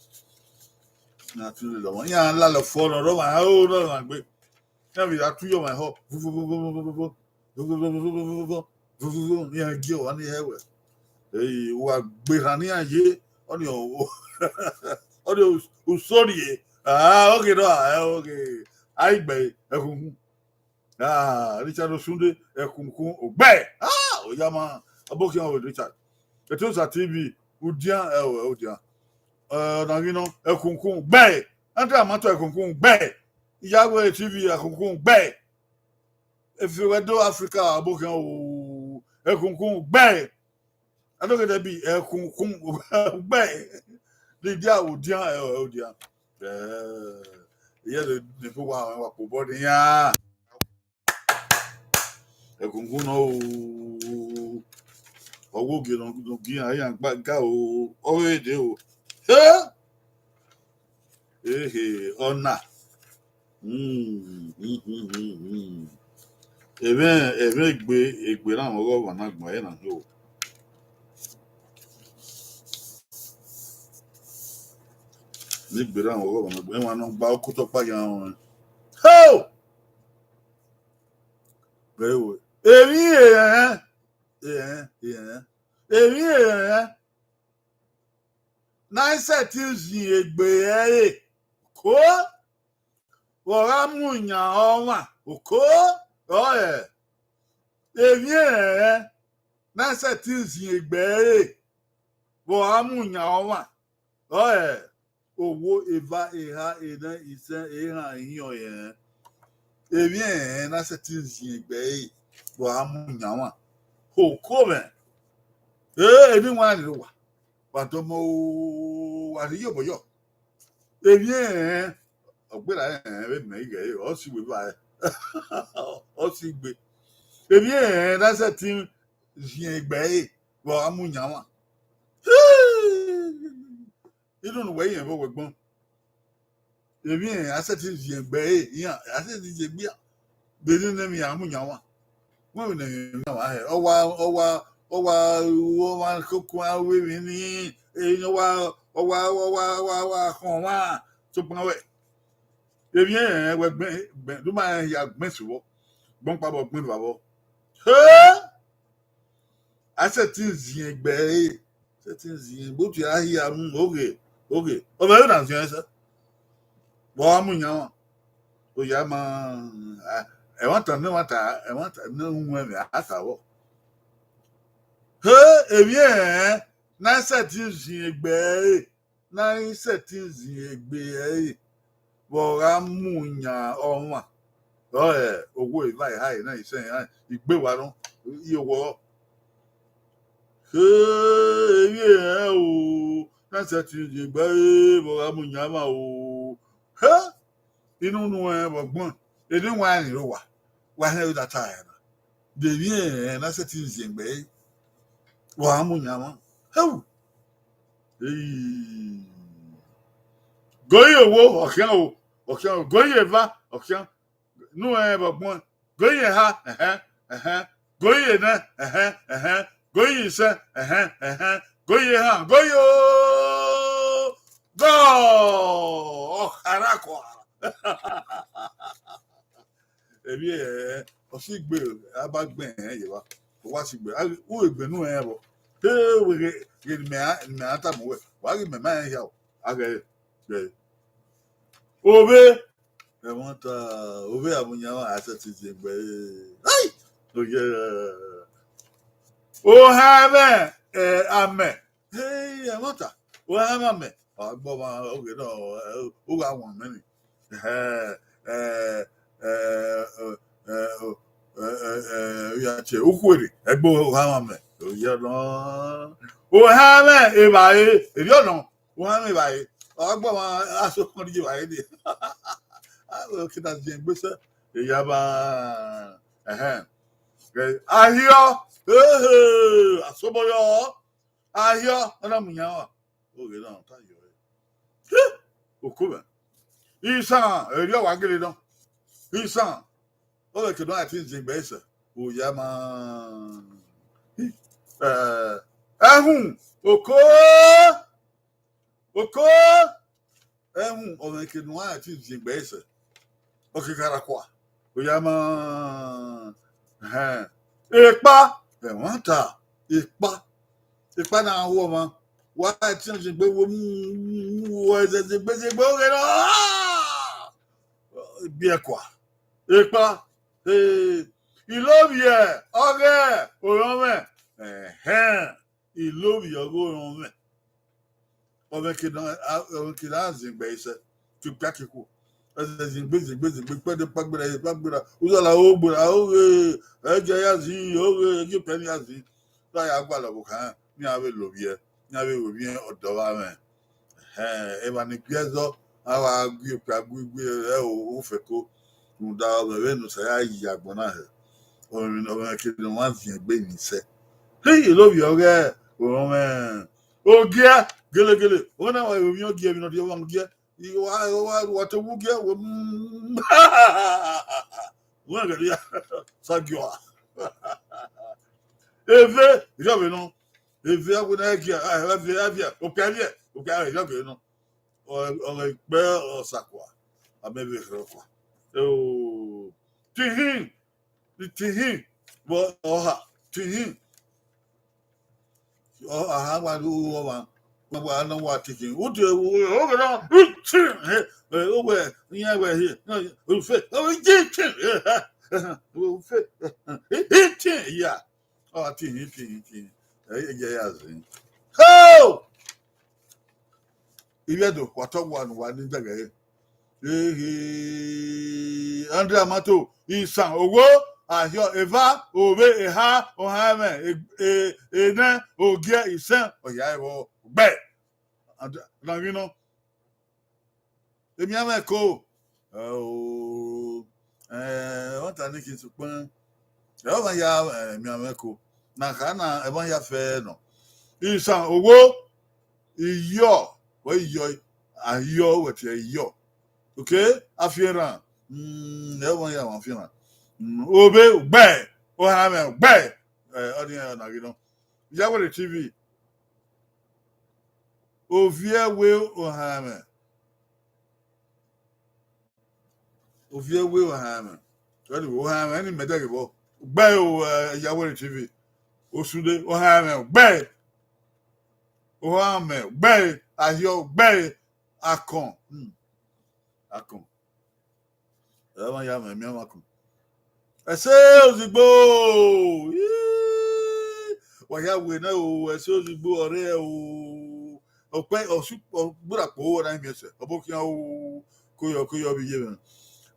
Iran tu lele ọmwa, iran lalẹ ọfọ ne ọ rre ọmwa, o, ne ọ rre ọmwa egbe. Iran vbe ya tu ye ọmwa ehọ, vovovovovovovo, vovovovovovovo, vovovo, iran gie ọmwa ni hẹ wẹ. Ei, uwa gberhan ne iran ye, ọnii ọ, ọnii usọrrie, ah, oke nọ, ah, oke, a i gbe ẹkhukhun. Ah, Richard Osunde, ẹkhukhun, ogbẹ. Ah, oyama, abọkhian o Richard. Etosa T V, udian, ẹ o, udian. Eh, ọna ghi nọ, ẹkhukhun, gbẹ. Andrew Amato, ẹkhukhun, gbẹ. Iyawẹ T V, ẹkhukhun, gbẹ. Efiwẹdo Africa, abọkhian o, ẹkhukhun, gbẹ. Adogede bi, ẹkhukhun, gbẹ. Lydia, udian, ẹ o, udian. Eh, iye de, de wa, wa kpo bọ de ya. Ẹkhukhun nọ o, ọ wẹ ogie ne ọ gi iran, iran gba ga o, ọ vbe dee o. He! Ehe, ọna. Hmm, hmm, hmm, hmm, hmm. Ẹmwẹ, ẹmwẹ egbe, egbe na mwẹ ọghọmwa na gbẹn ẹre na ni o. Ne egbe na mwẹ ọghọmwa na gbẹn, ẹmwẹ ne ọ gba okotọ ọkpa yan ọnrẹn. Ho! Ẹvbo, emwi rẹn, rẹn, rẹn, emwi rẹn, rẹn. Ne a i sẹtin zin egbe ẹre, oko, vbe ọ gha mu yan ọmwa, oko, ọre emwi rẹn, rẹn. Ne a i sẹtin zin egbe ẹre, vbe ọ gha mu yan ọmwa, ọre owa, eva, eha, enẹ, isẹn, ehan, ihiọn, erẹn. Emwi rẹn, rẹn, ne a i sẹtin zin egbe ẹre, vbe ọ gha mu yan ọmwa, oko mwẹ. Ẹ, eni wan ni wa, wa dọmọ o, wa rhie iyobọ yọ. Emwi rẹn, ọ gbera rẹn vbe mẹ ighẹ ẹre, ọ si wẹ evbare, ọ si gbe. Emwi rẹn, rẹn, ne a i sẹtin zin egbe ẹre, vbe ọ gha mu yan ọmwa. Inu ne uwẹ rẹn vbe owẹ gbọn. Emwi rẹn, a i sẹtin zin egbe ẹre, iran, a i sẹtin zin egbe iran. Vbe nene emwi iran mu yan ọmwa. Wẹ vbe ne emwi iran wa hẹ, ọ wa, ọ wa, ọ wa ru ọmwa koko, a ru emwi ni, emwi ne ọ wa, ọ wa, ọ wa, ọ wa, ọ wa khọn ọmwa, sokpan wẹ, emwi rẹn wẹ gbẹn, gbẹn, do ma rẹn hia gbẹn sẹ vbọ, gbọn kpa vbọ, gbẹn vba vbọ. He! A i sẹtin zin egbe ẹre, sẹtin zin egbe, otu a hia mu, oghe, oghe, ọ vbe na zin ẹsẹ. Vbe ọ gha mu yan ọmwa, oya ma, a, ẹmwata ne ẹmwata, ẹmwata ne uwẹn mwẹ a ta vbọ. He, emwi rẹn, ne a i sẹtin zin egbe ẹre, ne a i sẹtin zin egbe ẹre, vbe ọ gha mu yan ọmwa. Ọre owa, eva, eha, enẹ, isẹn, iran, igbe wa nọ, iye owọ. ke, emwi ẹnrẹn o, na sẹtin zin egbe ẹre vbe ọ gha mu yan mwa o. He, inu nuẹn vbe ọgbọn, eni wan ni rre owa, wa hẹn da ta ẹre na. De emwi ẹnrẹn na sẹtin zin egbe ẹre, wa mu yan mwa. Hẹu. Ei. Goyi owo, ọ khian o, ọ khian o. Goyi eva, ọ khian. Nuẹn vbe ọgbọn, goyi eha, ẹhẹn, ẹhẹn. Goyi enẹ, ẹhẹn, ẹhẹn. Goyi isẹn, ẹhẹn, ẹhẹn. Goyi ehan, goyi o, gọ, ọ khara kua. Emwi ẹnrẹn, ọ si gbe, a ba gbẹn ẹnrẹn ye evba, ọ wa si gbe, a ghi, u vbe gbẹn unu ẹnrẹn vbọ? Te wẹ ghe, ghe ne imẹ ra, ne imẹ ra tama uwẹ, wa ghi mẹ ma rẹn hia o, a ghẹ re. Ovbe, ẹmwata, ovbe a mu yan mwa, a sẹtin zin egbe ẹre. Ai! Oye, ohanmwẹ, eh, amẹ. Hey, ẹmwata, ohanmwẹ amẹ. Ọ gbe ọmwa, oghẹ nọ, u gha wan mẹ ni. Ẹhẹ, eh, eh, eh, eh, eh, eh, eh, ya tie ukhuere, ẹgbe ohanmwẹ amẹ. Oye nọ. Ohanmwẹ evbare, erriọ nọ. Ohanmwẹ evbare, ọ gbe ọmwa, a so kọn rrie evbare ni. Aro ke na zin egbe sẹ, eya ba, ẹhẹn. Ahiọ, ehe, asobọyọ, ahiọ, ọ na mu yan wa. Oghẹ na ta yọ ẹre. Oko mwẹ. Isan, erriọ wa gele nọ. Isan, ọ vbe ke nọ a ti zin egbe sẹ, oya ma. Eh, ẹhun, oko, oko, ẹhun, ọ vbe ke nọ a ti zin egbe sẹ. Ọ ke khara kua, oya ma. Ẹhẹn. Ekpa, ẹmwata, ekpa. Ekpa na hu ọmwa. Wa ti zin egbe wo mu, wo ẹzẹ zin egbe, zin egbe, oghẹ nọ. Biẹ kua. Ekpa, eh, Ilovbiẹ, ọghe orọnmwẹ. Ẹhẹn. Ilovbiẹ ọghe orọnmwẹ. Ọ vbe ke na, ọ vbe ke na zin egbe sẹ, ke okpia ke ikhuo. Ẹzẹ zin egbe, zin egbe, zin egbe, kpẹdẹ kpagbera, ye kpagbera, uzọla o gbera, oghe, ẹgie ya zin, oghe, ẹgie okpia ni ya zin. Te a ya gualọ vbe okhan, ne iran vbe lovbiẹ, ne iran vbe ru emwi ọdọ vbe amwẹ. Ẹhẹn, emwa ni gie ẹzọ, a wa gie okpia gu igue, ẹ o, ufẹko. Rhunmwuda ọ mwẹ vbene Osa ya yi agbọn na hẹ. Ọ mwẹ, ọ mwẹ ke ne ọmwa zin egbe ni sẹ. Hey, Ilovbiẹ ọghe orọnmwẹ. Ogiẹ, gelegele, ọ na wa ru emwi ogiẹ, emwi ne ọ rhie ọmwa ogiẹ. I wa, wa, wa te wu giẹ, wẹ, mm, wẹ gẹrẹ ya, sa giọ a. Eve, erriọ vbe nọ. Eve, a wẹ na giẹ, a, eve, a viẹ, okpia viẹ, okpia erriọ vbe nọ. Ọ, ọ ghe kpẹ Osa kua, a mẹ vbe rhọ kua. O, tihin, tihin, vbe ọha, tihin. Ọ, aha wa ru ọmwa, wa, wa na wa tihin. U de, u, u, u, u, tihin, eh, eh, u wẹ, iyan wẹ he, no, u fe, u, tihin, eh, eh, eh, u fe, eh, eh, tihin, ya. Ọ, tihin, tihin, tihin. Eh, eh, ya, ya zin. Ho! Ivbi Ẹdo, wa tọ wa nu wa ni dẹghe re. Ehe, Andrea Mato, isan, owo, ahiọ, eva, ovbe, eha, ohanmwẹ, e, e, enẹ, ogiẹ, isẹn, ọ ya ẹvbo, gbe. And, na ghi nọ. Emianmwẹ ko, ẹ o, ẹ, ọ ta ni khin sokpan, ẹ, ọ ma ya, ẹ, emianmwẹ ko. Na kha na, ẹ ma ya fẹ nọ. Isan, owo, iyọ, wẹ iyọ, ahiọ, wẹ tie iyọ. Okay? Afiẹnran, mm, ẹ ma ya afiẹnran. Mm, ovbe, gbe, ohanmwẹ, gbe. Ẹ, ọ ni ẹ na ghi nọ. Iyawere T V. Ovbi ẹwe ohanmwẹ. Ovbi ẹwe ohanmwẹ. Anyway, ohanmwẹ ni mẹ dẹghe vbọ. Gbe o, eh, Iyawere T V. Osunle ohanmwẹ, gbe. Ohanmwẹ, gbe. Ahiọ, gbe. Akon. Hmm. Akon. Ẹ ma ya mwẹ, miẹn ọmwa kun. Ẹse ozigbo! Ii! Wa ya wẹ nẹ o, ẹse ozigbo ọre o. Ọkpẹ, ọsu, ọgbura kpo na miẹn sẹ, ọbokhian o, koyọ, koyọ vbe iye mwẹ.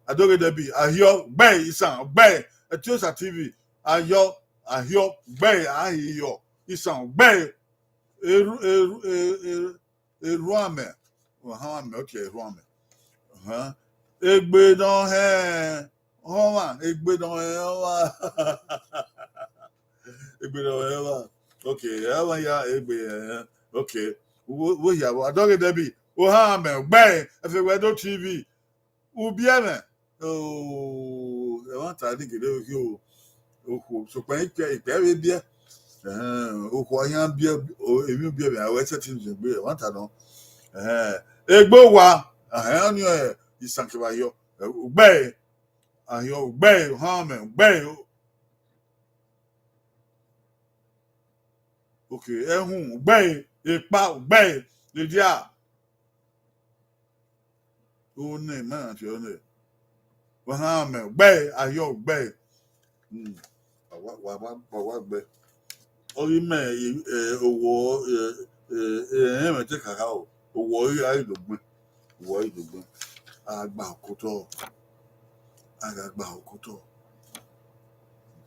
Adoghe Debbie, ahiọ, gbe, isan, gbe, Etiosa T V, ahiọ, ahiọ, gbe, ahiọ. isan ugbẹe, erhu, erhu, e-, e-, erhuanmwẹ, ọhanmwẹ, okay, erhuanmwẹ. Egbe ne ọ hẹn ọmwa, egbe ne ọ hẹn ọmwa. Egbe ne ọ hẹn ọmwa. Okay, ẹ vbe ya egbe, eh, okay. Wo, wo hia vbọ, adọghe dẹbi, ohanmwẹ, ugbẹe, ẹfe wẹ do T V, ubiẹmwẹ. Oh, ẹmwata ni gele ghi o, okhuo, sokpan ikpia, ikpia vbe biẹ. Ẹhẹn, okhuo a yan biẹ, o, emwi ubiẹmwẹ, a wẹ sẹtin zẹ egbe, ẹmwata nọ. Ẹhẹn, egbe owa, ẹhẹn, ọnii, eh, isan kevbe ayọ, eh, ugbẹe, ayọ ugbẹe, ohanmwẹ ugbẹe, o-, okay, ẹhun ugbẹe, ekpa ugbẹe, edia. One, ma na tie one. Ohanmwẹ ugbẹe, ayọ ugbẹe. Hmm. Wa wa, wa wa, wa wa gbe. Ọ ghi mẹ, eh, owọ, eh, eh, eh, ẹmwẹ te kaka o. Owọ ghi gha do gbẹn. Owọ ghi do gbẹn. A gha gba okotọ. A gha gba okotọ.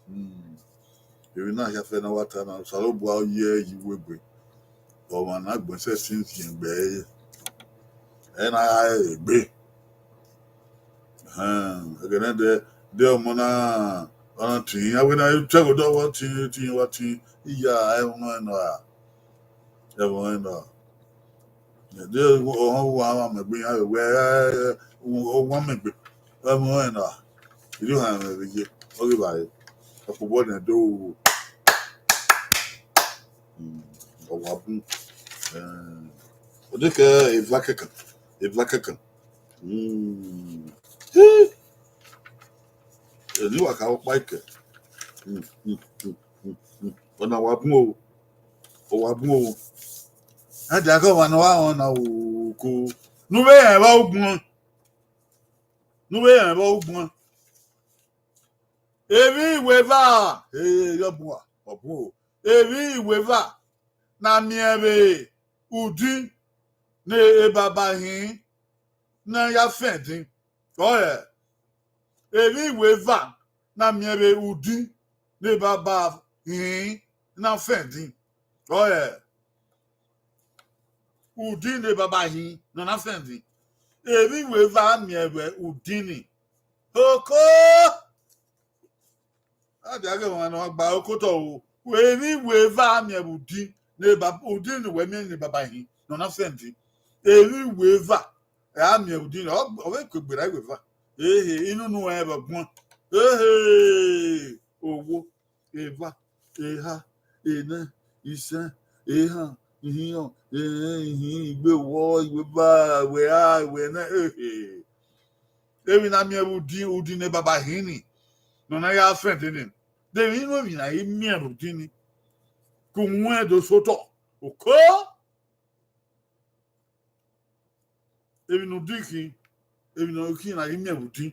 Hmm. Emwi na hia fẹ ne a wa ta na, Osanobua ọ ye yi uwu egbe. Ọmwa ne agbọn sẹtin ziẹn gbe ẹre, ẹ na gha re egbe. Ẹhẹn, ẹghẹ nẹ dẹ, de ọmọ na, ọ na tin, a wẹ na tie ẹgodo, wa tin, tin, wa tin, iya, ẹmwẹ nọ ra, ẹmwẹ nọ ra. De ọmwa wa, wa mẹ egbe iran, wẹ, ọ wa mẹ egbe, ẹmwẹ nọ ra. Iriohan mwẹ vbe ye, ọ ghi vba re. Ọkpobọ nẹ do. Hmm, ọ wa bun. Eh, ọ de kẹ eva kẹkan, eva kẹkan. Hmm. Hi. Eni wa ka ọkpa ikẹ. Hmm, hmm, hmm, hmm, hmm. Ọna wa bun o. Ọ wa bun o. A dia ghe ọmwa ne ọ wa rẹn ọna o, ko. Ne u vbe rẹn vbe ugbọn. Ne u vbe rẹn vbe ugbọn. Emwi iweva, eh, yọ bun a, ọ bun o. Emwi iweva ne a miẹn vbe udin ne baba hin ne a ya fẹn din. Ọrẹ, emwi iweva ne a miẹn vbe udin ne baba hin ne a fẹn din. Ọrẹ, udin ne baba hin ne ọ na fẹn din. Emwi iweva miẹn vbe udin ni. Oko! A dia ghe ọmwa ne ọ gba okotọ o. Emwi iweva miẹn vbe udin ne ba-, udin ne uwẹ miẹn ne baba hin ne ọ na fẹn din. Emwi iweva, ẹ a miẹn vbe udin, ọ, ọ vbe ku egbe ra iweva. Ehe, inu unu rẹn vbe ọgbọn. Ehe, owo, eva, eha, enẹ, isẹn, ehan, ihinrọn, erẹn, ihin, igbe, owọ, iweva, iwẹra, iwẹnẹ, ehe. Emwi ne a miẹn vbe udin, udin ne baba hin ni, ne ọ na ya fẹn din ni. De emwi inu emwi ne a i miẹn vbe udin ni, ke uwẹn do sotọ. Oko! Emwi ne udin khin, emwi ne ọ khin ne a i miẹn vbe udin.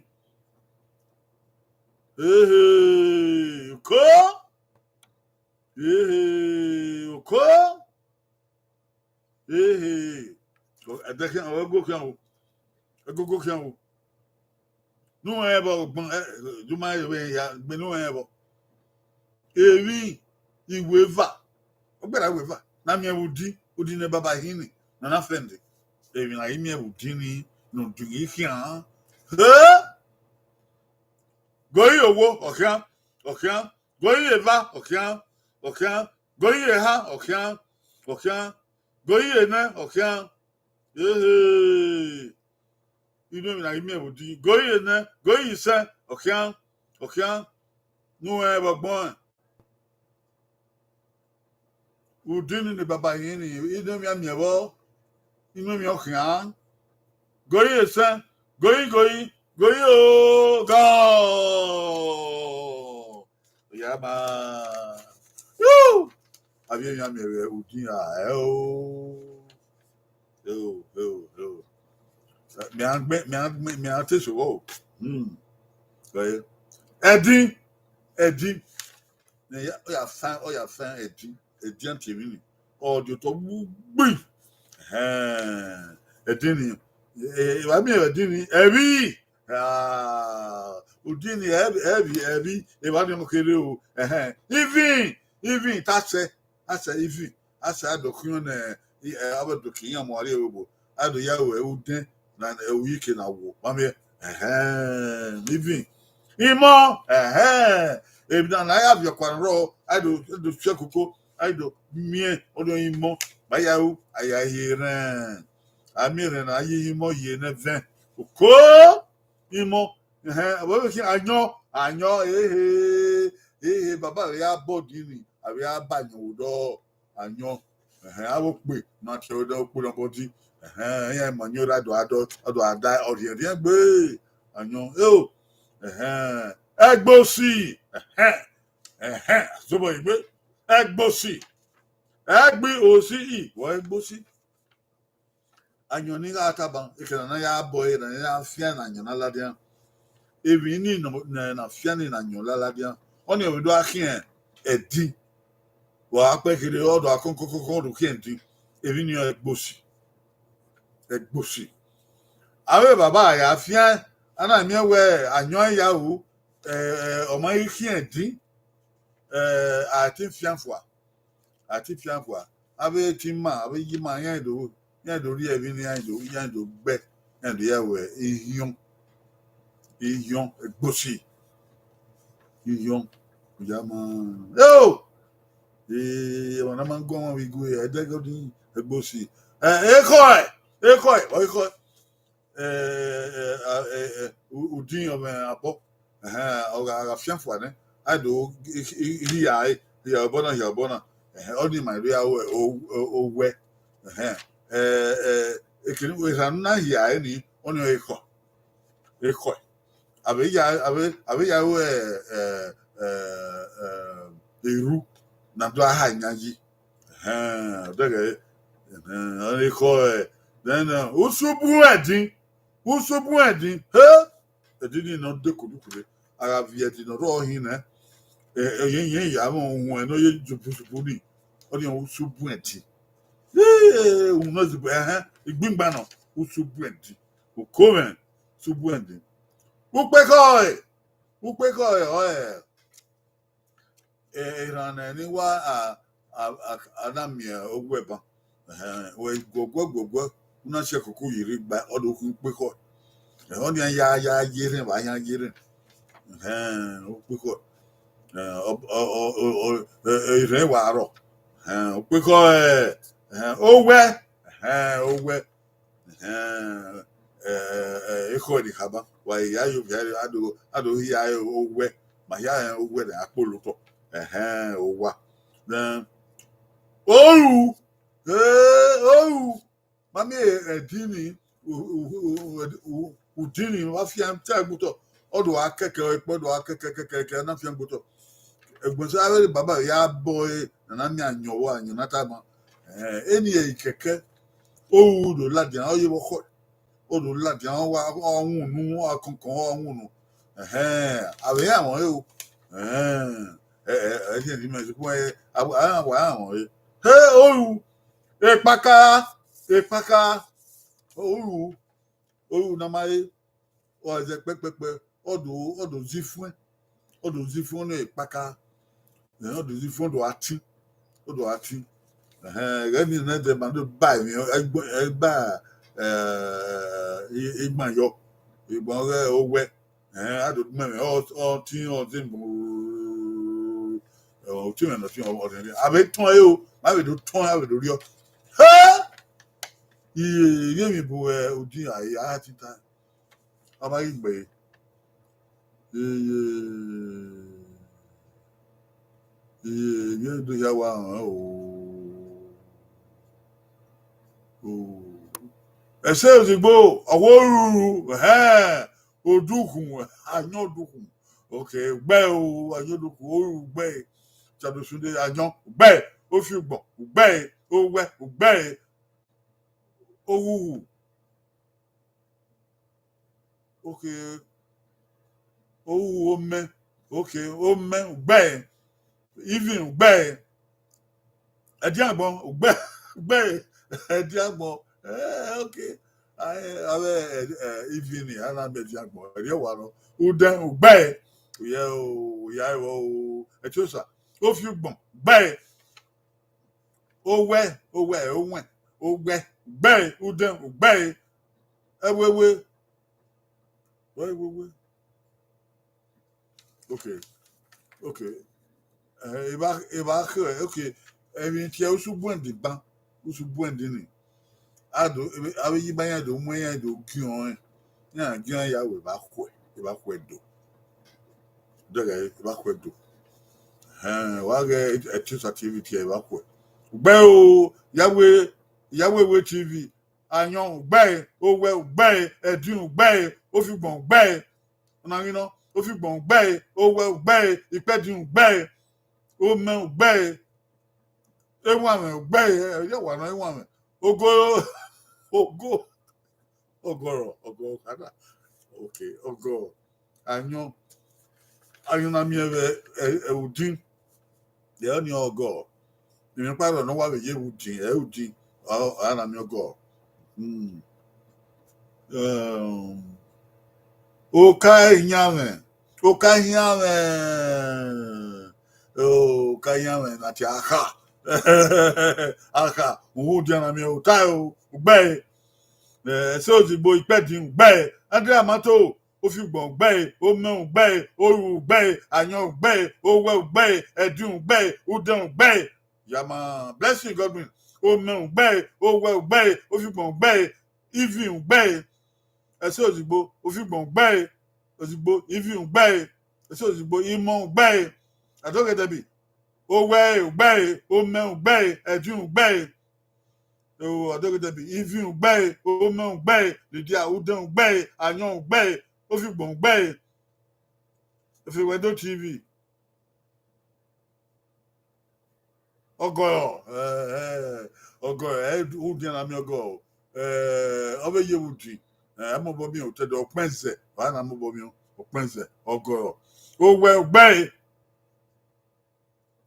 Ehe, oko! Ehe, oko! Ehe, ẹdẹ khian, ẹgogo khian o. Ẹgogo khian o. Ne u rẹn vbe ọgbọn, ẹ, du ma vbe ya, gbe ne u rẹn vbe. Emwi iweva, ọ gberra iweva, ne a miẹn vbe udin, udin ne baba hin ni, ne ọ na fẹn din. Emwi ne a i miẹn vbe udin ni, ne udin ghi khian. He! Gori owo, ọ khian, ọ khian. Gori eva, ọ khian, ọ khian. Gori eha, ọ khian, ọ khian. Gori enẹ, ọ khian. Ehe. Inu emwi ne a i miẹn vbe udin. Gori enẹ, gori isẹn, ọ khian, ọ khian. Ne u rẹn vbe ọgbọn. Udin ni ne baba hin ni, inu emwi a miẹn vbọ, inu emwi ọ khian. Gori esẹn, gori, gori, gori o, gọ! Oya ma. Yoo! Avbe emwi a miẹn vbe udin ra, ẹ o. Ẹ o, ẹ o, ẹ o. Mẹ a gbẹ, mẹ a gbẹ, mẹ a te sẹ vbọ o. Hmm. Ẹdin, ẹdin. Ne ya, ọ ya fan, ọ ya fan ẹdin, ẹdin a tie emwi ni. Ọ di otọ gbugbi. Ẹhẹn, ẹdin ni. E, e, evba miẹn vbe ẹdin ni, ẹvbi. Ah, udin ni, ẹvbi, ẹvbi, ẹvbi. Evba ni ọ kere o. Ẹhẹn. Ivin, ivin, ta sẹ. a sẹ ivin, a sẹ a do khian ne, ẹ, avbe do ke iran mu arriẹ vbe obo, a do ya ru ẹre udẹn na, uyike na wo, ma miẹn, ẹhẹn, ivin, imọ, ẹhẹn, emwi na ne a ya viọ ọkpa rrọọ, a do, a do fiẹ koko, a do miẹn ọnii imọ, ma ya ru, a ya ye erhẹn, a miẹn erhẹn ne a ye imọ ye ne ẹvẹn, oko, imọ, ẹhẹn, avbe vbe khian ayọn, ayọn, ehe, ehe, baba vbe ya bọ din ni, a vbe ya ba ayọn vbe odọ, ayọn, ẹhẹn, avbe okpe ma tie odọ okpe nọ bọ din, ẹhẹn, iran ma ayọn ra do a dọ, ọ do a da ọrhiẹnrhiẹn gbe, ayọn, eo, ẹhẹn, ẹgbosi, ẹhẹn, ẹhẹn, zobọ egbe, ẹgbosi, ẹgbe osi i, wọ ẹgbosi. Ayọn ni gha taba, ekẹn na ya bọ ẹre, na ya fian ne ayọn na ladian. Emwi ni nọ, ne na fian ni ne ayọn la ladian. Ọnii ọ vbe do gha khian ẹdin. Wa kpẹ kherhe, ọ do gha kọn kọn kọn kọn do khian ẹdin. Emwi ni ọ ẹgbosi. Ẹgbosi. Avbe baba ya fian, a na miẹn wẹ ayọn ya ru, ẹ, ẹ, ọ ma ghi khian ẹdin, ẹ, a te fian fua. A te fian fua. Avbe te ima, avbe iye ima, iran do, iran do rhie emwi ne iran do, iran do gbe, iran do ya wẹ ihiọn, ihiọn, ẹgbosi, ihiọn, ya ma, eo, ee, emwa na ma gu ọmwa vbe igue, ẹdẹghe ọdin, ẹgbosi, ẹ, ekhọe, ekhọe, ọ ekhọe. Ẹ, ẹ, a, ẹ, ẹ, u-, udin ọmwa abọ. Ẹhẹn, ọ gha, gha fian fua nẹ, a do i, i, i, hia ẹre, hia obọ na, hia obọ na. Ẹhẹn, ọnii ma do ya ru o-, o-, owẹ. Ẹhẹn, ẹ, ẹ, ekene erhan ne u na hia ẹre ni, ọnii ọre ekhọe. Ekhọe. A vbe ya, a vbe, a vbe ya ru, ẹ, ẹ, ẹ, ẹ, eru ne a do a ha yan yi. Ẹhẹn, ọ dẹghẹ, ẹhẹn, ọnii ekhọe, then, ẹ, usu bun ẹdin, usu bun ẹdin, he, ẹdin ni nọ de kudukudu, a gha viẹ ẹdin ne ọ rrọọ hin nẹ, ẹ, ẹ, iyẹn, iyẹn ya mwẹ uhunmwu ne ọ ye zubuzubu ni, ọnii usu bun ẹdin. Ee, uhunmwu nọ zubu, ẹhẹn, igbingban nọ, usu bun ẹdin, oko mwẹ, usu bun ẹdin. Ukpekọ ẹre, ukpekọ ẹre, ọ, ẹ, ẹ, erhan ne ni wa a, a, a, a na miẹn owẹ ban. Ẹhẹn, wẹ guọguọ guọguọ, u na si ẹkoko ye rre gba, ọ do khu ukpekọ. Ẹhẹn, ọnii ya, ya ye erhẹn, vbe a yan ye erhẹn. Ẹhẹn, ukpekọ. Ẹ, ọ, ọ, ọ, ọ, ọ, ẹ, ẹ, erhẹn wa rrọọ. Ẹhẹn, ukpekọ, ẹ, ẹhẹn, owẹ, ẹhẹn, owẹ. Ẹhẹn, ẹ, ẹ, ekhọe ni khama, wa ya ye ovbi a do, a do hia owẹ, ma hia owẹ ne a kpolo otọ. Ẹhẹn, owa. Then, oru, eh, oru, ma miẹn ẹdin ni, u-, u-, u-, u-, udin ni, wa fian ta ẹgbutọ, ọ do gha kẹkẹ, ọ ikpẹ, ọ do gha kẹkẹ, kẹkẹ, kẹkẹ, a na fian ẹgbutọ. Ẹgbẹn sẹ avbe baba ya bọ ẹre, ne a na miẹn ayọn vbe ayọn na tama. Eh, eni ẹre kẹkẹ, oru do ladian, ọ ye vbe ọkhọ, ọ do ladian, ọ wa, ọ wunnu, ọ kọnkọn, ọ wunnu. Ẹhẹn, a vbe ya mwẹ ẹre o. Ẹhẹn, ẹ, ẹ, ẹ, ẹdin ẹdin mẹ, sokpan, ẹ, a, a, a wa ya mwẹ ẹre. He, oru, ekpaka, ekpaka, oru, oru ne a ma re, ọ zẹ pẹpẹpẹ, ọ do, ọ do zifuẹn, ọ do zifuẹn ne ekpaka, ẹ, ọ do zifuẹn, ọ do gha tin, ọ do gha tin. Ẹhẹn, ẹghẹ ni nẹ dẹ ma do ba emwi, ẹgba, ẹgba, ẹ, i-, igban yọ, igban ọghe owẹ, ẹ, a do mẹmẹ, ọ, ọ tin, ọ tin, ọ tin mẹ nọ tin, ọ, ọ tin, a vbe tọn ẹre o, ma vbe do tọn, a vbe do rriọ. He! Iye, iye emwi bu, ẹ, odi a, a ti ta. A ma ghi gbe. Iye, iye, iye do hia wa họn o. O. Ẹse ozigbo, ọ wo ruru, ẹhẹn, odukhun, ayọn odukhun. Ok, gbe o, ayọn odukhun, oru gbe. Sadosunde ayọn, gbe, ofiugbọn, gbe, owẹ, gbe, oghughu. Ok. Oghughu, omẹ. Ok, omẹ, gbe. Even, gbe. Ẹdiagbọn, gbe, gbe. Ẹdiagbọn. Eh, ok. Avbe, eh, eh, even, a na miẹn ẹdiagbọn. Ẹrriọ wa nọ. Udẹn, gbe. Oya o, oya o, ẹtiosa. Ofiugbọn, gbe. Owẹ, owẹ, owẹ, owẹ, ugbẹe, udẹn, ugbẹe, ẹwewe, ẹwewe. Okay, okay. Eh, evba, evba khe, okay. Emwi tie usu buẹn di ban, usu buẹn di ni. A do, avbe yi ba yan do mu yan do giọn ẹn. Iran giọn ya wẹ evba khuẹ, evba khuẹ do. Dẹghẹ evba khuẹ do. Ẹn, wa ghẹ Etiosa T V tie evba khuẹ. Ugbẹe o, Yawẹ, Yawẹ T V, ayọn ugbẹe, owẹ ugbẹe, ẹdin ugbẹe, ofigbọn ugbẹe. Ọna ghi nọ, ofigbọn ugbẹe, owẹ ugbẹe, ikpẹdin ugbẹe, omẹ ugbẹe, ewanmwẹ ugbẹe, ẹ, ya wa nọ ewanmwẹ. Ogo, ogo, ọgọrọ, ọgọrọ, khana. Okay, ọgọrọ. Ayọn, ayọn na miẹn vbe, ẹ, ẹ, udin. Yẹ ọnii ọgọrọ. Emwi ọkparọ ne ọ wa vbe ye vbe udin, ẹ, udin, ọ, ọ na miẹn ọgọrọ. Hmm. Um, oka iyanmwẹ, oka iyanmwẹ, oka iyanmwẹ na tie akha. Akha, uhunmwu dia na miẹn ota o, ugbẹe. Eh, ẹse ozigbo ikpẹdin ugbẹe, Andrea Mato, ofigbọn ugbẹe, omẹ ugbẹe, oru ugbẹe, ayọn ugbẹe, owẹ ugbẹe, ẹdin ugbẹe, udẹn ugbẹe. Yama, Blessing Godwin, omẹ ugbẹe, owẹ ugbẹe, ofigbọn ugbẹe, ivin ugbẹe, ẹse ozigbo, ofigbọn ugbẹe, ozigbo, ivin ugbẹe, ẹse ozigbo, imọ ugbẹe, Adoghe Debbie, owẹ ugbẹe, omẹ ugbẹe, ẹdin ugbẹe, o, Adoghe Debbie, ivin ugbẹe, omẹ ugbẹe, Lydia, udẹn ugbẹe, ayọn ugbẹe, ofigbọn ugbẹe, Efewedo T V. Ọgọrọ, ẹ, ẹ, ọgọrọ, ẹ, udian na miẹn ọgọrọ, ẹ, ọ vbe ye vbe udin, ẹ, ẹ mobọ miẹn otẹdẹ, ọkpẹn zẹ, ọ na mobọ miẹn, ọkpẹn zẹ, ọgọrọ. Owẹ ugbẹe,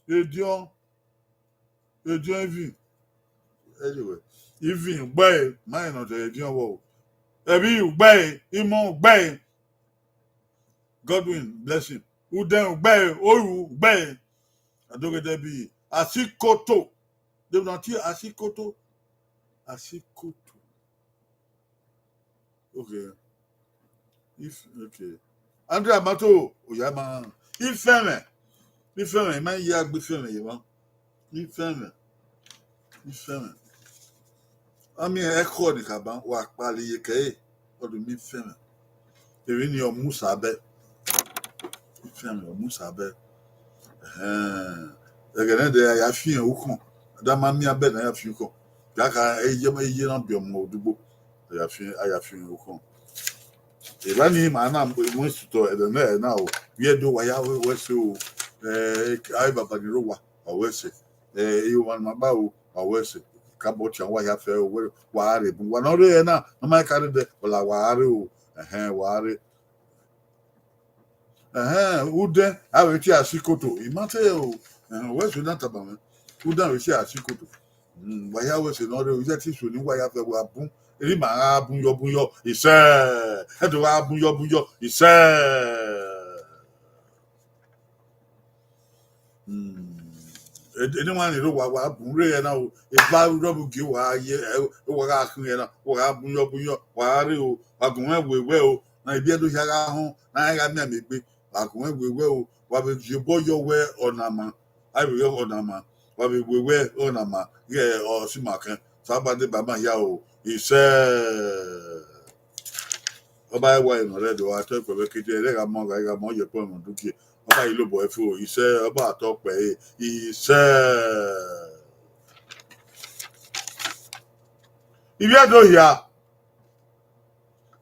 ediọn, ediọn ivin, anyway, ivin ugbẹe, ma rẹn ne ọ dẹ ediọn vbọ o. Ẹvbi ugbẹe, imọ ugbẹe, Godwin Blessing, udẹn ugbẹe, oru ugbẹe, Adoghe Debbie, Asikoto. Dem na tie Asikoto. Asikoto. Okay. If, okay. Andrea Mato, oya ma. Ifẹmwẹ. Ifẹmwẹ, ima ye agbe ifẹmwẹ ye mwa. Ifẹmwẹ. Ifẹmwẹ. Ami ẹkhọ ni khaba, wa kpali ye kẹre, ọ do miẹn ifẹmwẹ. Emwi ni ọ musa bẹ. Ifẹmwẹ ọ musa bẹ. Ẹhẹn. Ẹghẹ nẹ dẹ, a ya fian ukhọn. Da ma miẹn abẹ ne a ya fian ukhọẹn. Ya ka eye, eye na biẹ ọmọ odugbo. A ya fian, a ya fian ukhọẹn. Evba ni ma na mu isutọ ẹdẹ nẹ na o. Vbe Ẹdo wa ya wẹ ẹse o. Eh, avbe baba ni rre owa, wa wẹ ẹse. Eh, iye owa ni ma gba o, wa wẹ ẹse. Kabọ tian wa ya fẹ o, wẹ wa rre bun. Wa ne ọ rre ẹre na, ne ọ ma ka rre dẹ, ọ la wa rre o. Ẹhẹn, wa rre. Ẹhẹn, udẹn, a vbe tie Asikoto, I ma te o. Ẹhẹn, wẹ so na tama mwẹ. Udẹn a vbe tie Asikoto. Hmm, wa ya wẹ ẹse ne ọ rre o, iye te iso ni wa ya fẹ wa bun. Erriọ ima gha bun yọ bun yọ, isẹ. Ẹdo gha bun yọ bun yọ, isẹ. Hmm. Ede ne wa ni rre owa, wa bun rre ẹre na o. Eva rọ vbe gie wa ye, ẹ, wa gha khian ẹre na, wa gha bun yọ bun yọ, wa gha rre o, wa gun mwẹ wẹ wẹ o, na ibiẹdo hia gha họn, na iran gha miẹn amẹ egbe, wa gun mwẹ wẹ wẹ o, wa vbe gie obọ yọ wẹ ọna ma, a vbe yọ ọna ma, wa vbe wẹ wẹ ọna ma, ghẹ ọ si ma kẹn, Osanobua deba ma hia o, isẹ. Ọba ẹwae nọ rre Ẹdo, a tọ ẹkpẹvbe kete, ẹre gha mọ, gha gha mọ, ọ ye ẹkpọ mọ dugie. Ọba Ilobọ ẹfo, isẹ, ọba atọ kpẹre, isẹ. Ivbi Ẹdo hia,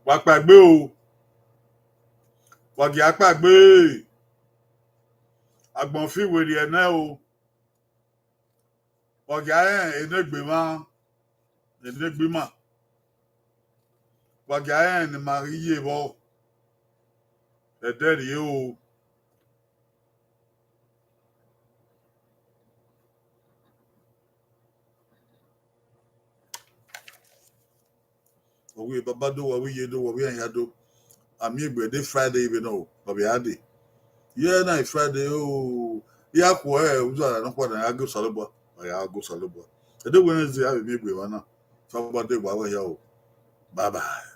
wa kpaegbe o, wa gie a kpaegbe, agbọn fi werriẹ nẹ o, wa gie a rẹn enegbe mwa, enegbe ima. Wa gie a rẹn ne ima ghi ye vbọ, ẹdẹ rrie o. Ọ wẹ baba do, wa wẹ iye do, wa wẹ iran hia do. A miẹn egbe ẹdẹ Friday vbe nọ o, wa vbe a dee. Iye na Friday o, I ya khuẹ uzara nọkpa na ya gie Osanobua, wa ya gie Osanobua. Ẹdẹ wẹ ne zẹ a vbe miẹn egbe emwa na. Fabọdẹ wa wẹ hia o. Bye bye.